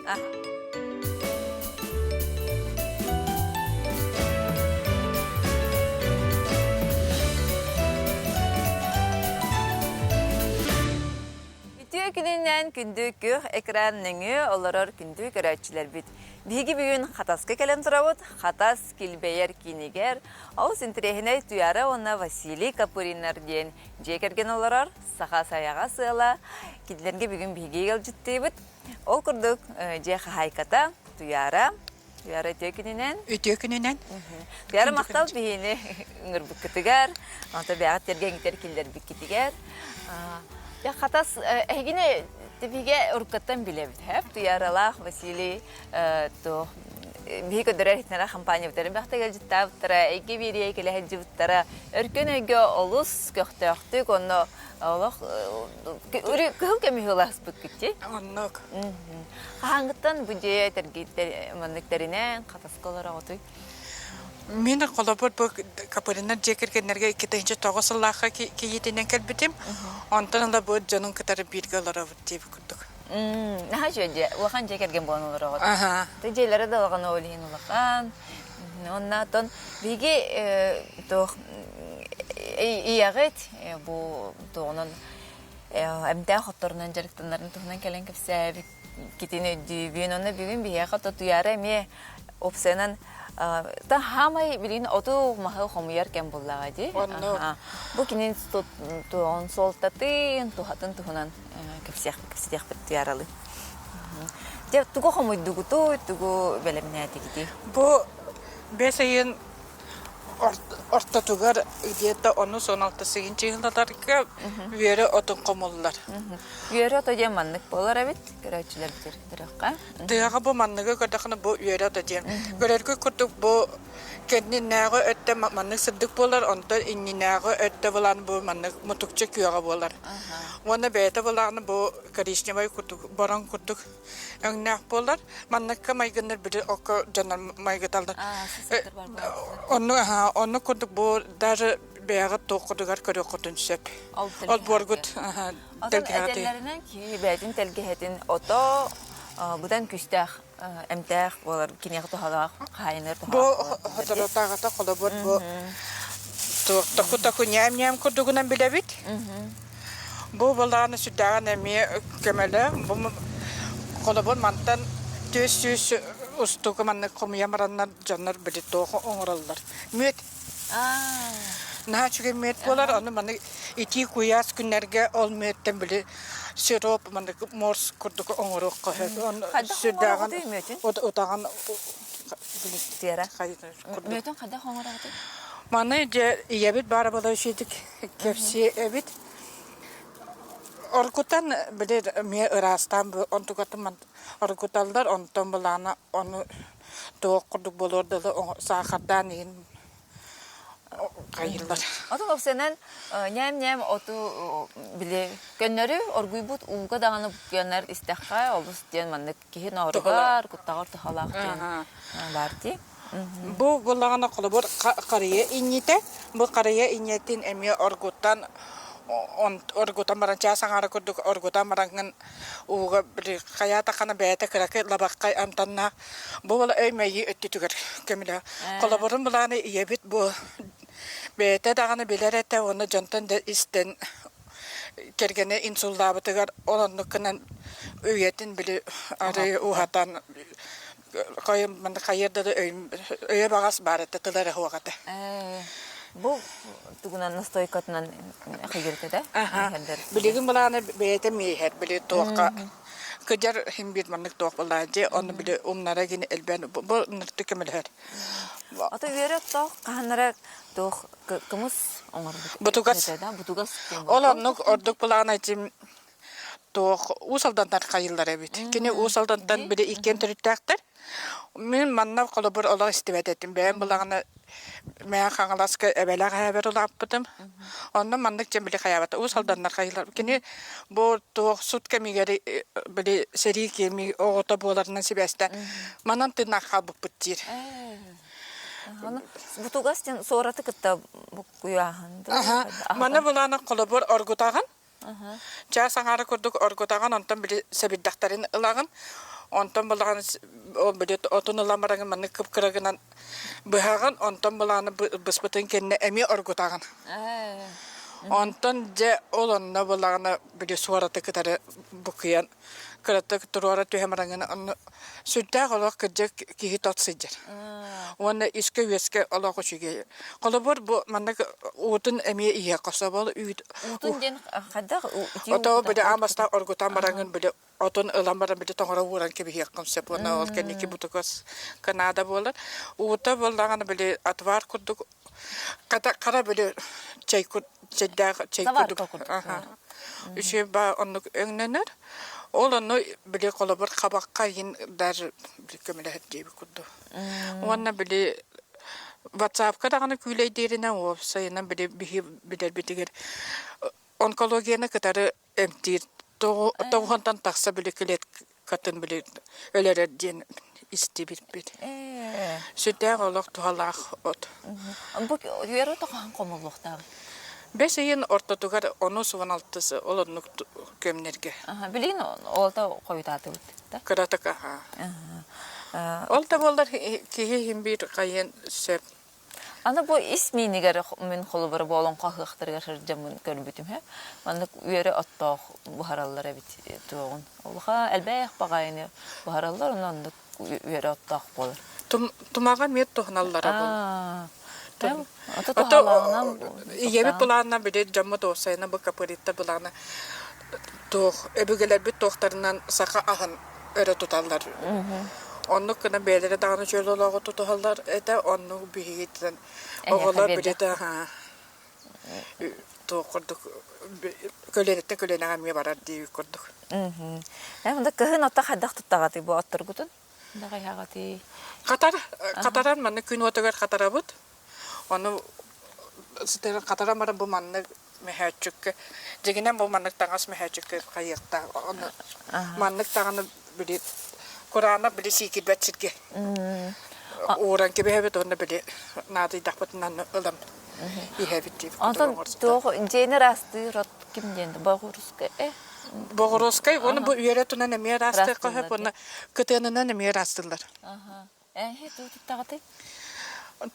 Үтүө күнүнэн күндү күөх экран нөҥүө олорор күндү көрөөччүлэрбит. Биһиги бүгүн Хатаска кэлэн турабыт. Хатас килбэйэр киинигэр олус интэриэһинэй Туяра уонна Василий Копыриннар диэн дьиэ кэргэн олорор саха сайаҕа сыала. Кинилэргэ бүгүн биһиги ыалдьыттыыбыт. Ол курдук дьиэ хаһаайката Туяра Туяра үтүө күнүнэн. Үтүө күнүнэн. Туяра махтал биһиини ыҥырбыккытыгар, онто бэйэҕит тиэргэҥҥитигэр киллэрбиккитигэр. Дьэ хатас эһигини биһиги уруккаттан билэбит, һэп Туяралаах Василий туох биһи көрдөрөр иһитиннэрэр хампаанньабыттарын бэхтэ ыалдьыттаабыттара, эйгэ биэриэ кэлэ сылдьыбыттара, өркөн өйгө олус көхтөөхтүк онно олох кыһыл көмүһү ыласпыккыт дии. Оннук. Хаһааҥҥыттан бу дьиэ маннык тэринэн хатаска олороҕутуй? Мин холобур бу Копыриннар дьиэ кэргэннэргэ 2009 сыллаахха кийиитинэн кэлбитим. Онтон ыла бу дьонун кытары бииргэ олоробут диэбит курдук. Наһаа үчүгэй дьиэ, улахан дьиэ кэргэн буолан олороҕут. Ты дьиэлэрэ да улахан ол иһин улахан. Онна оттон биһиги туох ийэҕит бу туоҕунан эмтээх отторунан дьарыктанарын туһунан кэлэн кэпсээбит китин өйдүүбүн. Онно бүгүн биһиэхэ тутуйаары эмиэ опсайынан та хаамай билигин оту маһы хомуйар кэм буллаҕа дии. Бу кинин туоҕун суолтатын, туһатын туһунан кэпсиэх кэпсэтиэхпит туйааралыы. Дьэ тугу хомуйдугутуй, тугу бэлэмнээтигитий? Бу бэс ыйын ортотугар где-то онус он алта сыгынчы ыһылларга үөрэ отун хомуллар. Үөрэ ото диэн маннык буолар эбит, көрөөччүлэр көрүөххэ. Тыаҕа бу манныгы көрдөххүнэ бу үөрэ ото диэн. Көрөргө курдук бу кэннинээҕи өттө маннык сырдык буолар, онтон иннинээҕи өттө булан бу маннык мутукча күөҕэ буолар. Уонна бэйэтэ булаҕына бу коричневай курдук, бороҥ курдук өҥнөөх буолар. Манныкка майгыннар били окко дьоннор майгыталлар. Онну оннук курдук бу даже бэйэҕит туоххутугар көрүөххүтүн сөп. Ол буоргут тэлгэһэтин. Этэллэринэн киһи бэйэтин тэлгэһэтин ото быдан күүстээх эмтээх буолар киниэхэ туһалаах хаайынар туһалаах. Бу соторутааҕыта холобур бу току-току ньээм-ньээм курдугунан билэбит. Бу былааны сүрдээҕин эмиэ көмөлөөх. Бу холобур мантан 400 устуука маннык хомуйан бараннар дьоннор били туох оҥороллор. Мүөт. Наһаа үчүгэй мүөт буолар. Ону маны итии куйаас күннэргэ ол мүөттэн били сироп маннык морс курдук оҥоруохха сөп. Сүрдээҕин утаҕын Мүөтүн хайдах оҥороҕутуй? Маны дьэ ийэбит баара буола үчүгүйдүк кэпсиэ эбит. Оргутан били эмиэ ыраастаан онтукатын оргуталлар, онтон былаана ону туох курдук буолуор дылы саахардаан иһин хайыыллар. Отон опсанан ньээм-ньээм оту били көннөрү оргуйбут ууга даҕаны буккуйаннар истэххэ олус диэн маннык киһи норугар, куттаҕар туһалаах диэн баар дии. Бу буллаҕына холобур харыйа инньитэ. Бу харыйа инньэтин эмиэ оргутан оргутан баран чаас аҥаара курдук оргутан бараҥҥын ууга били хайаатаххына бэйэтэ кыракый лабаххай амтаннаах. Бу буола өй-мэйии өттүтүгэр көмөлөөх. Холобурун былааны ийэбит бу бэйэтэ даҕаны билэр этэ уонна дьонтон да истэн кэргэнэ инсуллаабытыгар ол оннук гынан үйэтин били арыы уһатан хайыар да өйө баҕас баар этэ тыла эрэ суох этэ. Бу тугунан настойкатынан хигиртэ да? Билигин былааны бэйэтэ миэһэр били туохха кыдьар хим биир маннык туох былаан дьэ ону били умнара гини элбээн бу нырты көмөлөһөр. Ото үөрэ оттоох хаһаннара туох кымыс оҥорбут. Бутугас. Бутугас. Ол оннук ордук былаан этим туох Уус Алдантан хайыллар эбит. Кини Уус Алдантан били иккиэн төрүттээхтэр. Мин манна холобур олох истибэт этим. Бэйэм былаҕына Мэҥэ Хаҥаласка эбэлээх эһээбэр улааппытым. Онно маннык дьэн били хайаабата. Уус Алданнар хайыллар. Кини бу туох сут кэмигэр били сэрии кэми оҕото буоларынан сибээстээн манан тыыннаах хаалбыппыт диир. Бутугас диэн суораты кытта буккуйааһын. Маны булаана холобур оргутаҕын Чаас аҥаара курдук оргутаҕын, онтон били сэбирдэхтэрин ылаҕын. Онтон былаҕаны ол били отун ылан бараҥын маннык кып-кыра гынан быһаҕын, онтон былааны быспытын кэннэ эмиэ оргутаҕын. Онтон дьэ ол онно былаҕына били суораты кытары букуйан кыратык туруора түһэн бараҥын онно сүрдээх олох кырдьык киһи тот сылдьар. Уонна искэ-үөскэ олох үчүгэй. Холобур бу маннык уутун эмиэ иһиэххэ сөп ол үүт Уутун диэн хайдах итии Ото уута били аан бастаан оргутан бараҥын били отун ылан баран били тоҥоро ууран кэбиһиэххин сөп уонна ол кэнники бутукас наада буолар. Уута буоллаҕына били отвар курдук хата хара били чэй чэйдээх чэй Заварка курдук курдук. аха үчүгэй баа оннук өҥнөнөр. Ол онно били холобур хабахха иһин даже көмөлөһөр диэбит курдук. Уонна били ватсапка даҕаны күүлэйдииринэн уопсайынан били биһи билэрбитигэр онкологияны кытары эмтиир тоҕуһунтан тахса били клеткатын били өлөрөр диэн истибиппит. Сүрдээх олох туһалаах от. Бу үөрэ тоҕоһон хомуллуохтааҕый? Бэс ыйын ортотугар онус уон алтыс ол оннук кэмнэргэ. Билигин олта хойутаатыбыт да? Кыратык аха. Ол да буоллар киһи иһин биир хайыан сөп. Аны бу ис миинигэр мин холобура бу олоҥхо ыһыахтарыгар сылдьаммын көрбүтүм һэ. Маннык үөрэ оттоох буһараллар эбит туоҕун. Улахан элбэх баҕайыны буһараллар, онно оннук үөрэ оттоох буолар. Тумаҕа эмиэ туһаналлара буолуо. Ото Ото туһалааҕынан ийэбит былаанна били дьоммут уопсайынан бу капыриттар былаана туох өбүгэлэрбит туохтарынан саха аһын өрө туталлар. Оннук гына бэйэлэрэ даҕаны чөл олоҕу тутуһаллар этэ, оннук биһигиттэн Эһиэхэ оҕолор биэрдэ. билэтэ туох курдук көлүөнэттэн көлүөнэҕэ эмиэ барар диэбит курдук. Ээ, кыһын ото хайдах туттаҕытый бу отторгутун? Даҕайһаҕытый? Хатар, хатаран манна күн уотугар хатарабыт. Ону хатаран баран бу маннык мөһөөччүккэ дьиҥинэн бу маннык таҥас мөһөөччүккэ хайыахтаах ону маннык даҕаны били кураанах били сиикирбэт сиргэ ууран кэбиһэбит уонна били наадыйдахпытынан ылан иһэбит диэбит Онтон туох дьиэни ыраастыыр от ким диэн Боҕуруускай э Боҕуруоскай уонна бу үөрэ тунан эмиэ ыраастыахха сөп ыраастыыллар уонна кытыанынан эмиэ ыраастыыллар. Эһи тугу туттаҕытый?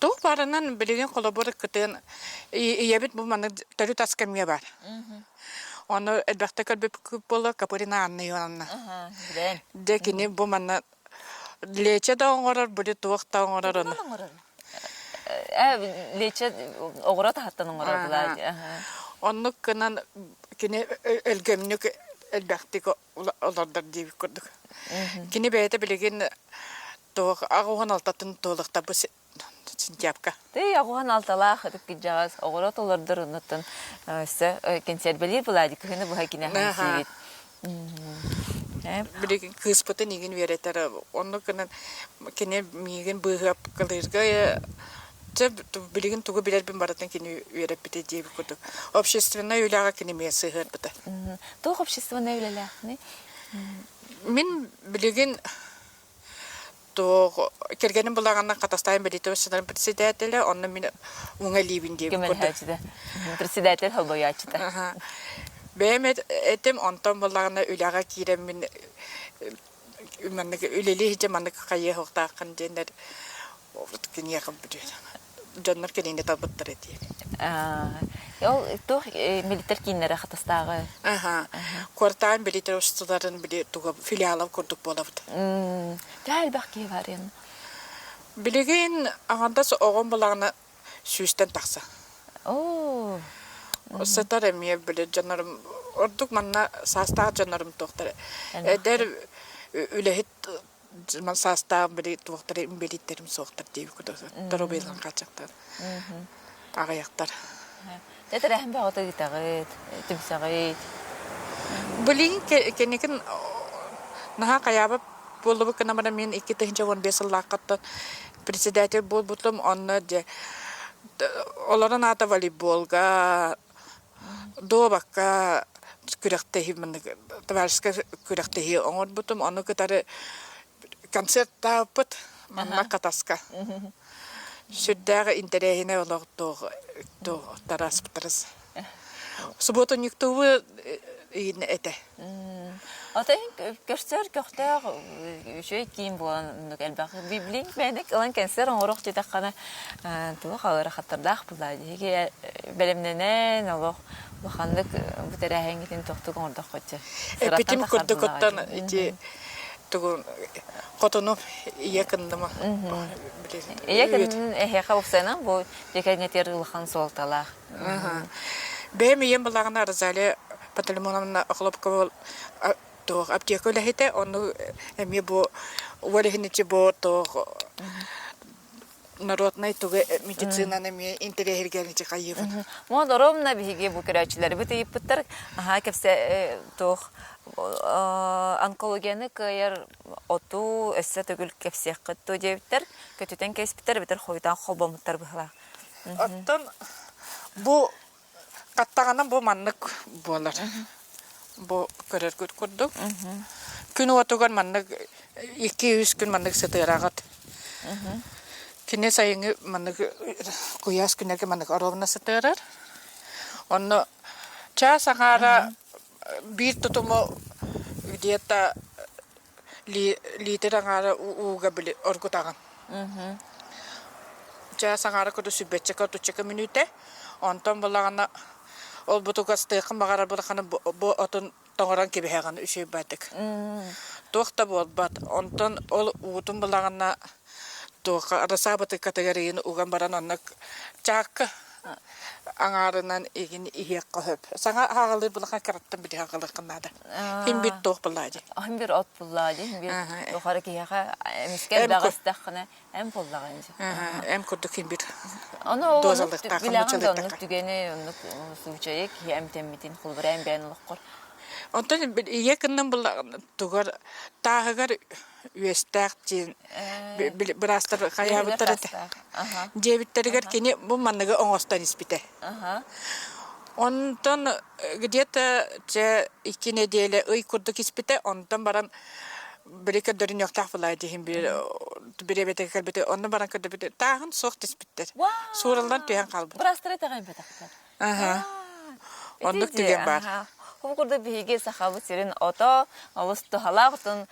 Туох баарынан билигин холобур кытыан ийэбит бу маннык төрүт ас кэмҥэ баар. Ону элбэхтэ көрбүппүт буолла Капырина Анна Ивановна. Билэн. Дьэ кини бу манна лечо да оҥорор, били туох да оҥорор ону. оҥорор? Э, лечо оҕуруот аһыттан оҥорор былаа. Оннук гынан кини өлгөмнүк элбэхтик олордор диэбит курдук. Кини бэйэтэ билигин туох аҕуһун алтатын туолуктарбы сентябрьга. Тый аҕуһун алталаах ытык кырдьаҕас оҕуруот олордор оннуттан өссө кэнсиэрбэлиир былаадьы кыһыны быһа кинэ сиибит. Билигин кыыспытын игин үөрэтэр оннук гынан кини миигин быыһыапкалыырга Дьэ, билигин тугу билэрбин барытын кини үөрэппитэ диэбит курдук. Общественнай үлэҕэ кини эмиэ сыһыарбыта. Туох общественнай үлэлээххиний? Мин билигин туох кэргэним былаҕаннан Хатастаайын бэлиитэ председателэ, онно мин уҥа илиибин диэбит курдук. Көмөлөһөөччүтэ. Председатель холбойооччута. Бэйэм этим, онтон былаҕана үлэҕэ киирэммин маннык үлэлии сылдьан маннык хайыахтааххын диэннэр киниэхэ дьоннор кинини талбыттар этиэ. Ол туох миликтэр кииннэрэ Хатастааҕы? Аха. Квартал билитер устуларын били туга филиалов курдук буолабыт. Төһө элбэх киһи бар ен? Билигин аҥардас оҕом былаҕына сүүстэн тахса. Оо. Сытар эмиэ били дьоннорум ордук манна саастаах дьоннорум туохтар эдэр үлэһит саастаах били туохтары инбэлииттэрим суохтар диэбит курдук доруобуйаларын хааччахтар аҕыйахтар. Тэтэрээһин бөҕөтө ыытаҕыт, түмсэҕит. Билигин кэнникин наһаа хайаабат буоллубут гынан баран мин 2015 сыллааххаттан председатель буолбутум онно дьэ олорон аата волейболга дуобакка күрэхтэһии маннык товарищескай күрэхтэһии оҥорбутум ону кытары концерттаабыппыт манна Хатаска сүрдээх интэриэһинэй олох туох тараспыттарыс субуотунньуктуубу этэ. Ата көрсөр көхтөөх үчүгэй киин буолан оннук элбэх библин бэйдик ылан кэнсер оҥоруох диэтэххинэ туох ыарахаттардаах буоллаа дии бэлэмнэнэн олох улаханнык бу тэрээһиҥҥитин тохтук оҥордоххо Эппитим курдук оттон ити тугу хотуну ийэ кынныма Ийэ кыннын эһиэхэ упсайынан бу дьэкэҥэтиэр улахан суолталаах. Бэйэм ийэм былаҕына Розалия Пантелеймоновна Охлопкова туох аптека үлэһитэ, ону эмиэ бу уол иһиничи бу туох народнай тугу медицинаны эмиэ интэриэһиргээн хайыыбын. Мон ровно биһиги бу көрөөччүлэрбит ыйыппыттар аһаа кэпсэ туох онкологияны кыайар оту өссө төгүл кэпсиэххит дуо диэбиттэр, көтүтэн кэспиттэр эбэтэр хойутаан холбоммуттар быһыылаах. Оттон бу хаттаҕынан бу маннык буолар. Бу көрөргүт курдук. Күн уотугар маннык 2-3 күн маннык сытыараҕыт. Кини сайыҥҥы маннык куйаас күннэргэ маннык оруобуна сытыарар. Онно чаас аҥаара биир тутуму где-то литр аҥаара ууга били оргутаҕын. Чаас аҥаара курдук сүүрбэччэкэ отуччака мүнүүтэ. Онтон булаҕына ол бутугастыаххын баҕарар булаххына бу отун тоҥорон кэбиһэҕин үчүгэйбэтик. Туох да буолбат. Онтон ол уутун булаҕына туохха расаабытыккатыгар ыйын уган баран онно чаакка аҥаарынан игин иһиэххэ сөп. Саҥа аҕалыыр булахан кыраттан билиһэ аҕалыаххын наада. Хин бир туох буллаа дии. Хин бир от буллаа дии. Хин бир тухары киһиэхэ эмискэ элбэҕи эм буллаҕа инжи. Эм курдук хин бир Ону ол билэҕин да оннук түгэни оннук случайы киһи эмтэммитин холобура эм бэйэн олоххор. Онтон ийэ кынным тугар тааһыгар үөстээх диэн быраастар хайаабыттар этэ. Диэбиттэригэр кини бу манныгы оҥостон испитэ. Онтон где-то чэ икки нэдиэлэ ый курдук испитэ, онтон баран били көрдөрүнүөхтээх былаа диһин бириэмэтигэр кэлбитэ, онно баран көрдөбүтэ тааһын суох түспүттэр. Суураллан түһэн хаалбыт. Быраастара итэҕэйбэтэхтэр. Аха. Оннук түгэн баар. Ол курдук биһиги Сахабыт сирин ото олус туһалаах отун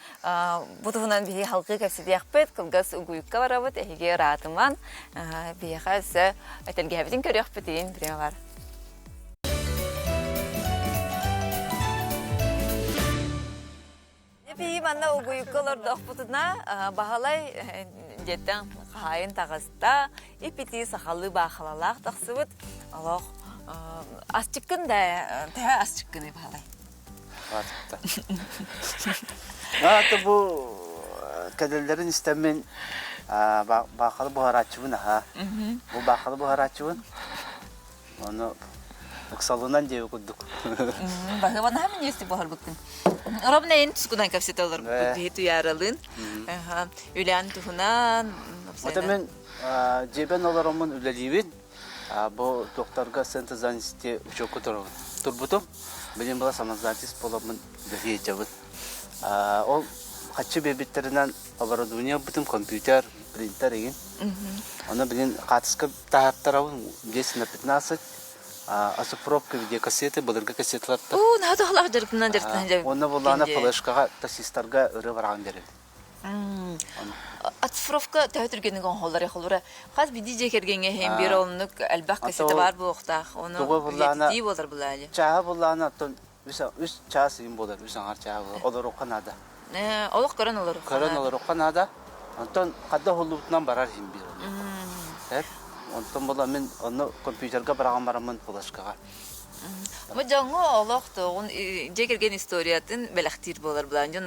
бу туһунан биһиги халгыы кэпсэтиэхпит, кылгас угуйукка барабыт, эһиги ыраатыман биһиэхэ өссө этэргэһэбитин көрүөхпүт иин время бар. Биһи манна угуйукка олордохпутуна Баһылай дьиэттэн хаһаайын таҕыста, ипитии сахалыы баахылалаах тахсыбыт. Олох асчыккын да төһө асчыккыный Баһылай? Аата бу кэдэллэрин истэммин баахалы буһарааччыбын аһаа. Бу баахалы буһарааччыбын. Ону ыксалынан диэби курдук. Баһыыбанаһа минньиэсти буһарбыккын. Робна эн тускунан кэпсэтэ олорбуппут биһи туйааралыын. Үлээн туһунан. Ота мен дьиэбэн олороммун үлэлиибин. Бу туохтарга центр занятости учебка турбутум. Билин была самозанятость буоламмын үлэлии сылдьабын. Ол хаччы биэрбиттэринэн оборудование ылбытым, компьютер, принтер игин. Ону билин хаатыска таһааттарабын 10 на 15 оцифровка видеокассеты, былыргы кассеталарта. Уу, наһаа туһалаах дьарыктанан дьарыктанан дьарык. Онно буллаана флешкаҕа таксистарга ырыа бараҕын биэрэбин. Оцифровка төһө түргэнник оҥоһуллар холура хас биирдии дьиэ кэргэҥҥэ иһин биир оннук элбэх кассета баар буолуохтаах ону үйэтитии буолар булаали. Чааһа буллаана оттон үс чаас ыйым буолар, үс аҥар чааһа буолар. Олоруохха наада. Олох көрөн олоруохха Көрөн олоруохха наада. Онтон хадда уһуллубутунан барар иһин биир оннук. Онтон була мин онно компьютерга быраҕан бараммын флешкаҕа. Бу дьоҥҥо олох тоҕун дьиэ кэргэн историятын бэлэхтиир буолар былаан дьон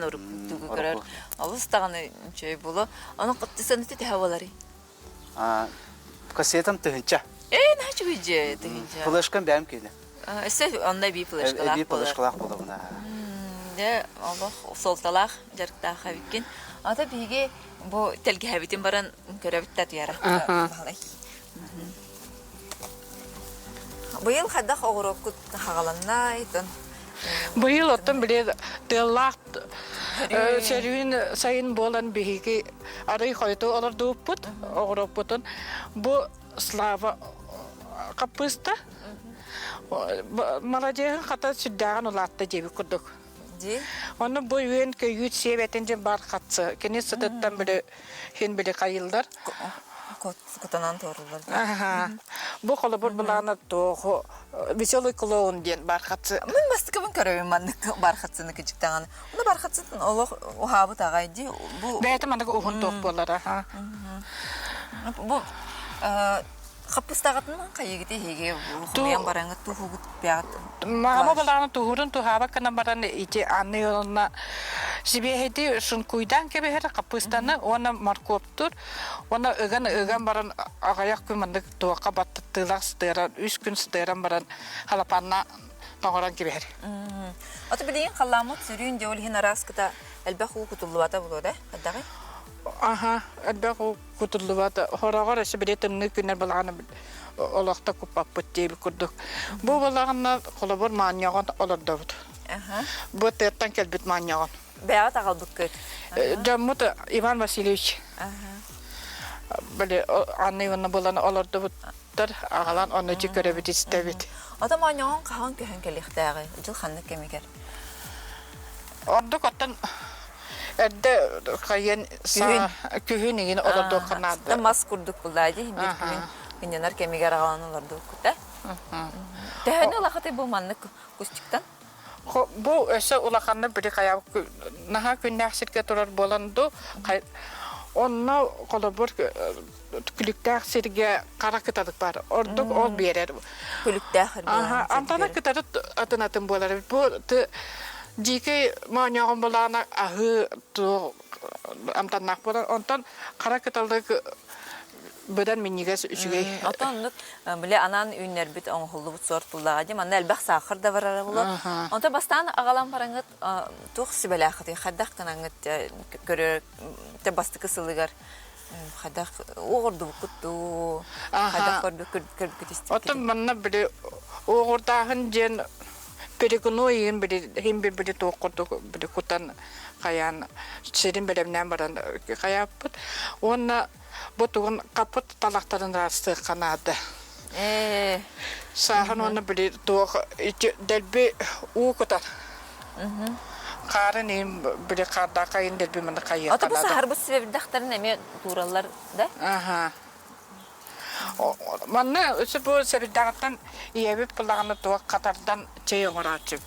тугу көрөр олус даҕаны үчүгэй буолуо. Ону сыаната төһө буоларый? Кассетам тыһынча. Ээ, наһаа үчүгэй дьиэ тыһынча. Флешкам бэйэм киэнэ. Өссө онно эбии флешкалаах Эбии флешкалаах буолабын. Дьэ, олох суолталаах дьарыктаах эбиккин. Ата биһиги бу тэлгэһэбитин баран көрөбүт да туйара. Быйыл хайдах оҕуруоккут хаҕаланна итон? Быйыл оттон били тыаллаах сөрүүн сайын буолан биһиги арый хойутуу олордубуппут оҕуруоппутун бу Слава хаппыыста маладьыаһын хата сүрдээҕин улаатта диэбит курдук. Ди. Ону бу үөн көйүүт сиэбэтин дьин бархатсы. Кини сытыттан били хин били хайыллар. Кутанан туоруллар. Аха. Бу холобур былаана туоху веселый клоун диэн бархатсы. Мин бастыкыбын көрөбүн маннык бархатсыны кычыктаҕаны. Уну бархатсытын олох уһаабыт аҕай ди. Бу Бэйэтэ маннык уһун туох буолара. Бу хаппыстаҕытынан хайыгыт эһиги хомуйан бараҥыт туһугут бэҕит Маама балааны туһурун туһаабак гынан баран ити Анна Ионовна сибиэһэйди шункуйдаан кэбиһэр хаппыстаны уонна моркуоптур уонна ыган ыган баран аҕыйах күн маннык туохха баттаттыылаах сытыаран үс күн сытыаран баран халапанна тоҥорон кэбиһэр. Ото билигин халлааммыт сүрүүн дьэ ол иһин арааскыта элбэх уу кутуллубата буолуо да хайдаҕый? Аха, элбэх уу кутуллубат. Хороҕор өссө били тымныы күннэр балаҕаны олохто куппаппыт диэбит курдук. Бу балаҕанна холобур маанньаҕын олордобут. Бу тыаттан кэлбит маанньаҕын. Бэйэҕит аҕалбыккыт. Дьоммут Иван Васильевич били Анна Ивановна булан олордубуттар, аҕалан ону ити көрөбүт истэбит. Ото моонньоҕон хаһан көһөн кэлиэхтээҕий? Дьыл ханнык кэмигэр? Ордук оттон Эрдэ хайыан Күһүн. күһүн игин олордуохха наада. Мас курдук буллаа дии биир күһүн кынньанар кэмигэр аҕалан олордуоххута. Төһөнү улахатай бу маннык кустиктан? Бу өссө улаханнык били хайа наһаа күннээх сиргэ турар буолан ду онно холобур күлүктээх сиргэ хара кыталык бар. Ордук ол биэрэр. Күлүктээх Антана кытары атын атын буолар. Бу дьиикэй моонньоҕун булаана аһыы туох амтаннаах буолар. Онтон хара кыталык быдан минньигэс үчүгэй. Оттон оннук били анаан үүннэрбит оҥоһуллубут сорт буллаҕа дии. Манна элбэх саахар да барара буолуо. Онтон бастаан аҕалан бараҥыт туох сүбэлээххитий? Хайдах гынаҥыт көрөр бастакы сылыгар хайдах уоҕурдубуккут дуу, хайдах көрбүккүт истибиккит? Оттон манна били уоҕурдааһын диэн перегной иһин били иһин били туох курдук били кутан хайаан сирин бэлэмнээн баран хайааппыт уонна бу тугун хаппыт талахтарын ыраастыахха наада. Ээ. Сааһын уонна били туох дэлби уу кутар. Хаарын иһин били хаардаах айын дэлби маны хайыахха Ото бу саһарбыт сибэбирдэхтэрин эмиэ туураллар да? Аха. Манна өссө бу сэбирдэҕиттэн ийэбит былаҕаны туох хатардан чэй оҥорооччу.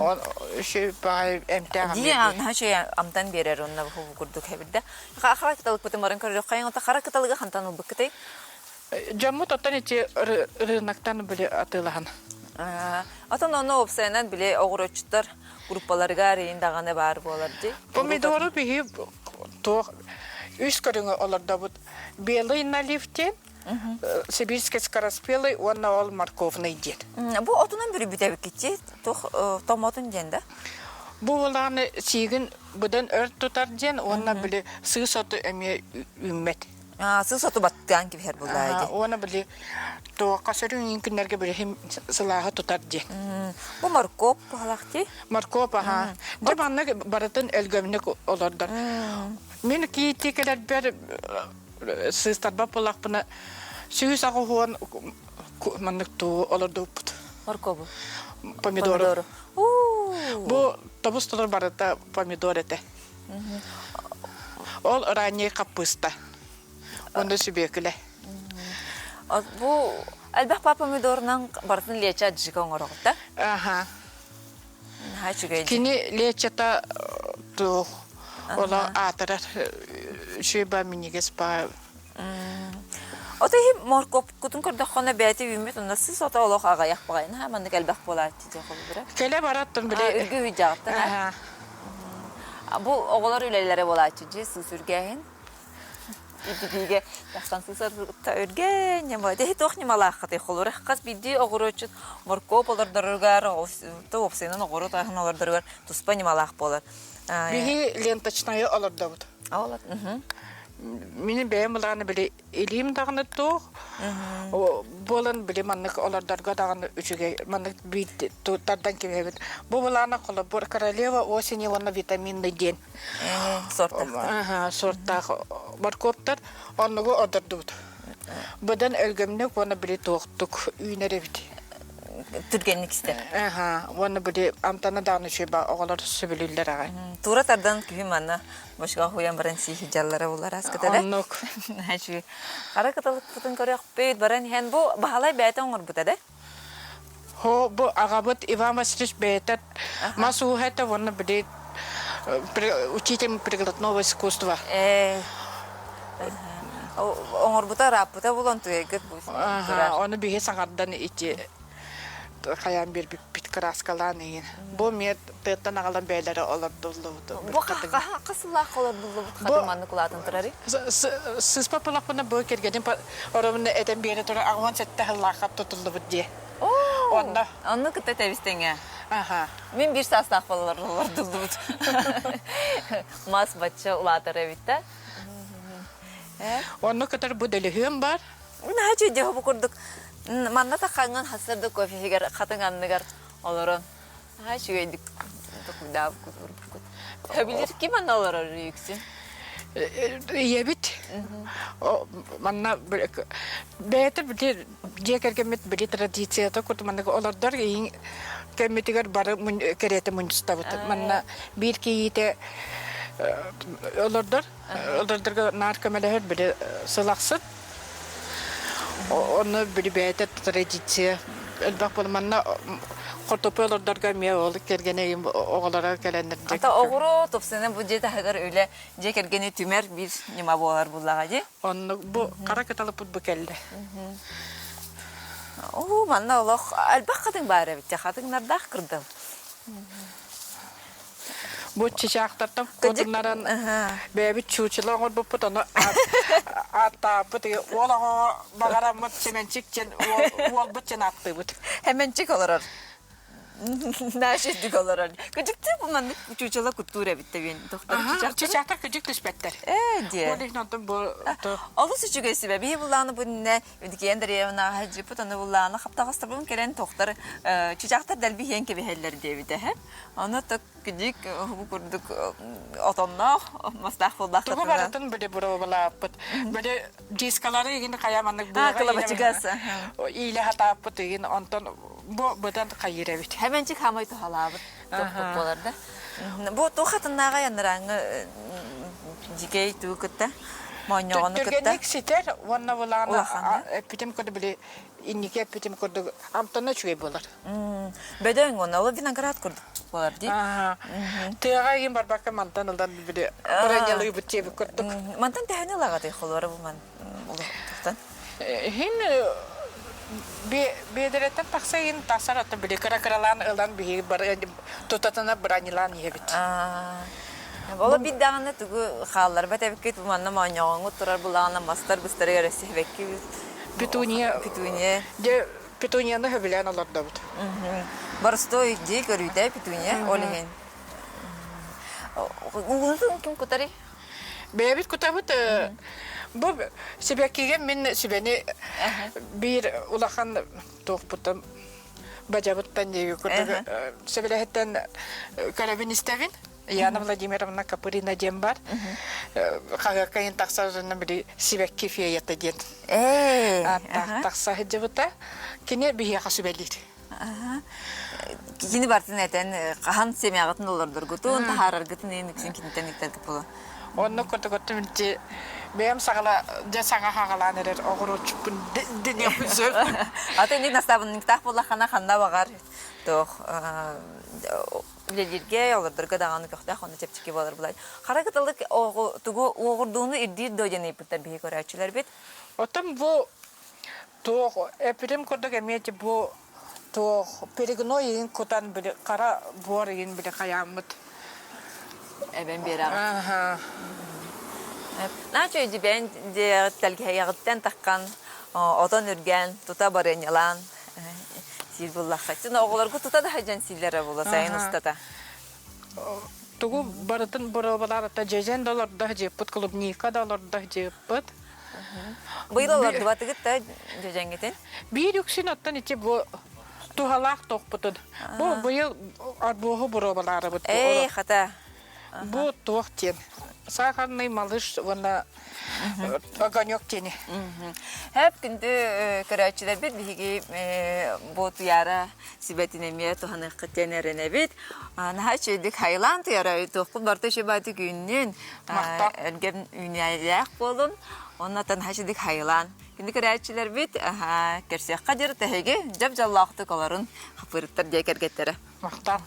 Ол үчүгэй баҕайы эмтээх Дии наһаа үчүгэй амтан биэрэр онно бу курдук эбит да. Хара кыталыкпытын баран көрүөххэйин ото хара кыталыгы хантан ылбыккытый? Дьоммут оттон ити рыноктан били атыылаһан. Отон ону уопсайынан били оҕуроччуттар группаларыгар иин даҕаны баар буолар дии. Помидору биһи туох үс көрүҥү олордобут. Белый налив диэн, сибирский скороспелый уонна ол морковный диэн. Бу отунан бүрүбүтэбиккитчи туох томотун диэн да? Бу улааны сиигин быдан өр тутар диэн уонна били сыыс оту эмиэ үүммэт. Сыыс оту баттаан кэбиһэр буоллаа дии. Уонна били туохха сөрүн күннэргэ билиһим сылааһы тутар диэн. Бу моркуоп баһалаах дии. Моркуоп аха. Дьэ маннык барытын өлгөмнүк олордор. Мин киити кэлэрбэр сыыстарбат буоллахпына 180 маннык туу олордубуппут. Моркуобу. Помидору. Бу тобус толор барыта помидор этэ. Ол ранний хаппыыста. Онно сүбүөкүлэ. Бу элбэх помидорунан барытын лечо аджика оҥороҕут да? Аха. Наһаа үчүгэй. Кини лечета туох ола аатырар үчүгэй минньигэс ба Ото иһи моркуопкутун көрдөххөнө бэйэтэ үүммүт онно сыс ото олох аҕыйах баҕайы наһаа маннык элбэх буолааччы дьэ холобура. Кэлэ бараттын били. Үргү үдьаҕыттан Бу оҕолор үлэлэрэ буолааччы дьи сыыс үргээһин. Ититиигэ тахсан сыыс үргээ ньыма. Деһи туох ньымалааххытый холура хас биирдии оҕуруотчут моркуоп олордоругар, уопсайынан оҕуруот аһын олордоругар туспа ньымалаах буолар. Биһи ленточнайы олордобут. Мини бэйэм былааны били илиим даҕаны туох буолан били маннык олордорго даҕаны үчүгэй маннык биир тардан кэбиһэбит. Бу былаана холобур королева осени уонна витаминный диэн сортаах сортаах моркуоптар оннугу одордубут. Быдан өлгөмнүк уонна били туохтук үүнэр эбит. Түргэнник истэр. Аха, уонна били амтана даҕаны үчүгэй ба оҕолор сөбүлүүллэр аҕай. Тура тардан күһү манна бошка хуйан баран сии дьаллара булар аскытара. Оннук. Үчүгэй. Хара кыталыкпытын көрөхпүт, баран иһэн бу баһылай бэйэтэ оҥорбута да? Хо бу аҕабыт Иван Васильевич бэйэтэ мас ууһа этэ уонна били учитель прикладного искусства. Э оҥорбута ырааппыта булан туйайгыт бу Ону биһи саҥардан ити хайаан биэрбиппит кырааскалаан иһин. Бу эмиэ тыаттан аҕалан бэйэлэрэ олордуллубут. Бу хас сыллаах олордуллубут хатыҥ маннык улаатан турарый? Сыыспа пылахпына бу кэргэним оромуна этэн биэрэ турар 87 сыллаахха тутуллубут дии. Онно. Онно кытта тэбис-тэҥэ. Аха. Мин биир саастаах бололор олордуллубут. Мас бачча улаатар эбит да. Онно кытар бу дөлөһүөн бар. Наһаа үчүгэй бу курдук манна таххаҥҥын хасар да кофеһигэр хатыҥ анныгар олорон наһаа үчүгэйдик токуйдаабыккыт урбуккут. Сөбүлүүр ким манна олорор үксүн? Ийэбит манна бэйэтэ били дьиэ кэргэммит били традицията курдук маннык олордор иһин кэммитигэр бары кэриэтэ мунньустабыт. Манна биир кийиитэ олордор олордорго наар көмөлөһөр били сыл ахсын. Онно били бэйэтэ традиция элбэх буолан манна хортопуй олордорго эмиэ ол кэргэнэ оҕолоро кэлэннэр Ата оҕуруо тупсаны бу дьиэ таһыгар үлэ дьиэ кэргэни түмэр биир ньыма буолар буллаҕа дии. Оннук бу хара кыталыппыт бу кэллэ. Оо, манна олох элбэх хатыҥ баар эбит. Хатыҥнардаах кырдал. Бу чычаахтартан куотуннаран бэйэбит чуучула оҥорбуппут, ону ааттаабыт уол оҕоҕо баҕараммыт Сэмэнчик диэн уолбут диэн ааттыыбыт. Сэмэнчик олорор. Наша олорор. Кыдьыктыы бу маннык чуучала куттуур эбит тэбиэн тохтор чычаахтар. Чычаахтар кыдьык түспэттэр. Ээ диэ. Ол иһин онтон бу Олус үчүгэй сүбэ. Биһи буллааны бу иннэ Үдикиэн Дарьевна дьиппут аны буллааны хаптаҕастарбын кэлэн тохтор чычаахтар дэлби иһэн кэбиһэллэр диэбитэ. Ону так кыдьык бу курдук отонноох мастаах буоллаах Тугу барытын били буробалааппыт. Били дискалары игин хайа маннык быаҕа кылабачыгас. Иилэ хатааппыт игин онтон бу быдан хайыр эбит. Хэмэнчик хамай туһалаабыт туох буолар да. Бу туох хатыннааҕа яннарааҥы дьикэй туу кытта моонньоҕону кытта. Түргэнник ситэр уонна булаана эппитим курдук били инники эппитим курдук амтана үчүгэй буолар. Бөдөҥ уонна ол виноград курдук буолар дии. Тыаҕа игин барбакка мантан ылан били бронялыыбыт диэбит курдук. Мантан төһөнү ылаҕытый холуора бу ман улахтан? Иһин биэдэрэттэн тахса иһин тахсар ата били кыра-кыралаан ылан биһиги тутатына бронялаан иһэбит. Ол биир даҕаны тугу хаалларбат эбиккит бу манна моонньоҕоҥҥут турар булаҕына мастар быстарыгар өссө Петуния. Петуния. Дьэ петунияны сөбүлээн олордобут. Боростуой дии көрүүтэ петуния ол иһин. Угунутун ким кутарый? Бэйэбит кутабыт бу сибэккигэ мин сүбэни биир улахан туохпуттан бадьабыттан диэги курдук сөбүлэһиттэн көрөбүн истэбин. Яна Владимировна Копырина диэн бар. Хаһыакка иһин тахсарына били сибэкки феята диэн тахса сылдьыбыта. Кини биһиэхэ сүбэлиир. Кини бартын этэн хаһан семьяҕытын олордоргутун, таһаараргытын иһин үксүн киниттэн ыктаргыт буолуо. Онно курдук ити бэйэм саҕала дьэ саҥа хаҕалаан эрэр оҕуруотчуппун диниэхпин сөп. Ата ини настаабынньыктаах буоллаххына ханна баҕар туох үлэлииргэ, олордорго даҕаны көхтөөх уонна чэпчэки буолар булай. Хара кыталык тугу уоҕурдууну ирдиир дуо диэн ыйыппыттар биһи көрөөччүлэрбит. Оттон бу туох эппитим курдук эмиэ бу туох перегной иһин кутан били хара буор иһин били хайааммыт. Эбэн биэрэҕит. Наача дьибэн тэлгэһэйэҕиттэн таххан отон үргээн тута барыанньалаан сиир буллахха. Чын оҕолорго тута да сылдьан сииллэрэ буолла сайын устата. Тугу барытын боруобалаабыта дьэдьэн да олордо дьиэппит, клубника да олордо дьиэппит. Быйыл олордубатыгыт да дьэдьэҥҥитин? Биир үксүн оттон ити бу туһалаах тохпутун. Бу быйыл арбуоһу боруобалаарыбыт. Эй, хата. Бу туох диэн? Сахарный малыш уонна огонек диэни. Хэп күндү көрөөччүлэрбит биһиги бу туйаара сүбэтин эмиэ туһаныаххыт диэн эрэнэбит. Наһаа үчүгэйдик хайылаан туйара туохпут барыта үчүгэй баайдык үүннүн, өлгөм үүнээлээх буолун. Онно наһаа үчүгэйдик хайылаан. Күндү көрөөччүлэрбит көрсүөххэ дьэр тэһиги дьап-дьоллоохтук олорун хапырыттар диэ кэргэттэрэ. Махтал.